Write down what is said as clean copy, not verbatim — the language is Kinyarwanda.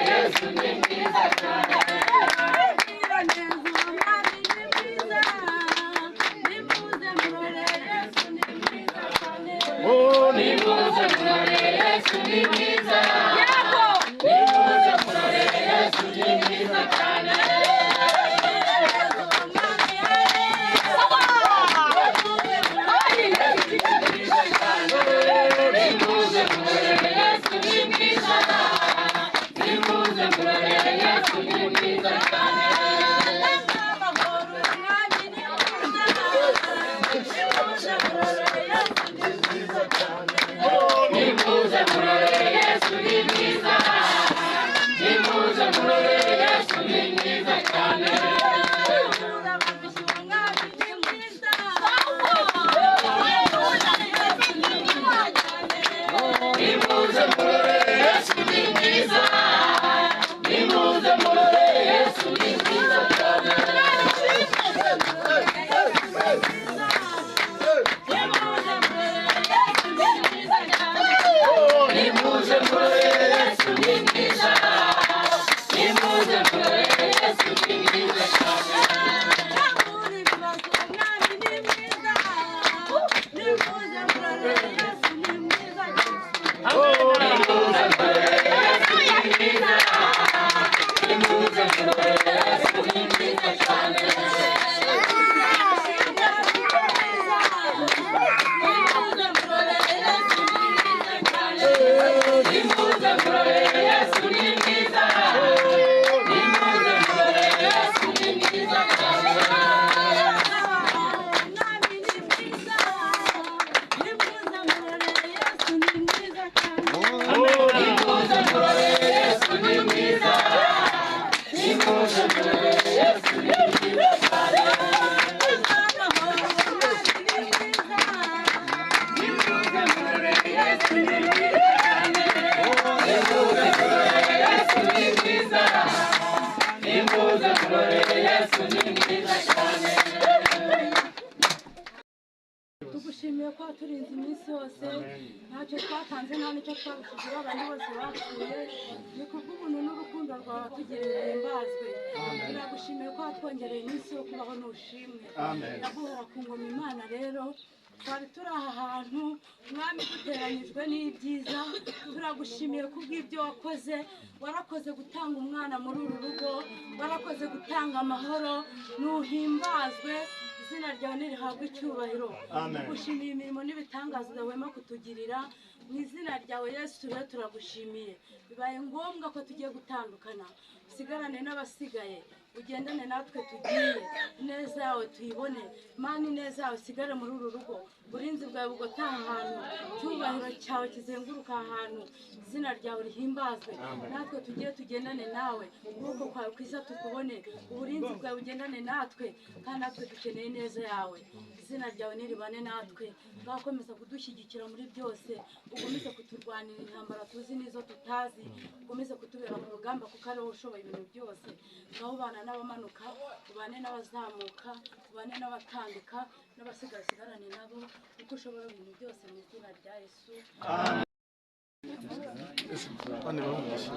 Yesu ni mwiza cyane. Agira neza, Umwami ni mwiza. Nimuze murore, Yesu ni mwiza cyane. Nimuze murore, Yesu ni mwiza. Yego. Nimuze murore, Yesu ni mwiza cyane. Umwami Yesu. Nimuze murore, Yesu ni mwiza cyane. Nimuze murore, Yesu ni mwiza. Nimuze murore, Yesu ni mwiza cyane. Amahoro, Umwami ni mwiza. Nimuze murore, Yesu ni mwiza cyane. Nimuze murore, Yesu ni mwiza. Nimuze murore, Yesu ni mwiza cyane. Umwami ni mwiza. Yesu ni mwiza cyane. Nimuze murore, Yesu ni mwiza. Nimuze murore, Yesu ni mwiza cyane. Nimuze murore, Yesu ni mwiza. Nimuze murore, Yesu ni mwiza cyane. Nimuze murore, Yesu ni mwiza. Nimuze murore, Yesu ni mwiza cyane. Nimuze murore, Yesu ni mwiza. Nimuze murore, Yesu ni mwiza cyane. Nimuze murore, Yesu ni mwiza. Nimuze murore, Yesu ni mwiza cyane. Nimuze murore, Yesu ni mwiza cyane. Nimuze murore, Yesu ni mwiza. Nimuze murore, Yesu ni mwiza cyane. Tugushimiye ko waturinze iminsi yose, ntacyo twatanze, nta n'icyo twarushije abandi bose bapfuye. Ni kubw'ubuntu n'urukundo rwawe watugiriye, uhimbazwe. Turagushimiye ko watwongereye iminsi yo kubaho, nushimwe. Ndaguhora ku ngoma Imana. Rero twari turi aha hantu, Mwami, duteranyijwe n'ibyiza. Turagushimiye kubw'ibyo wakoze. Warakoze gutanga umwana muri uru rugo, warakoze gutanga amahoro, nuhimbazwe. Izina ryawe nirihabwe icyubahiro. Tugushimiye imirimo n'ibitangaza udahwema kutugirira. Mu izina ryawe Yesu rero turagushimiye. Bibaye ngombwa ko tugiye gutandukana, usigarane n'abasigaye, ugendane natwe tugiye, ineza yawe tuyibone. Mana, ineza yawe isigare muri uru rugo, uburinzi bwawe bugote aha hantu, icyubahiro cyawe kizenguruka aha hantu, izina ryawe rihimbazwe. Natwe tugiye tugendane nawe, ukuboko kwawe kwiza tukubone, uburinzi bwawe bugendane natwe, kandi natwe dukeneye ineza yawe. Izina ryawe niribane natwe. Ngakomeza kudushyigikira muri byose, ukomeze kuturwanira intambara tuzi n'izo tutazi, ukomeze kutubera ku rugamba, kuko ari wowe ushoboye ibintu byose. Ngaho ubana n'abamanuka, ubane n'abazamuka, ubane n'abatambika, n'abasigaye usigarane nabo, kuko ushobora ibintu byose, mu izina rya Yesu. Bane bamugisha.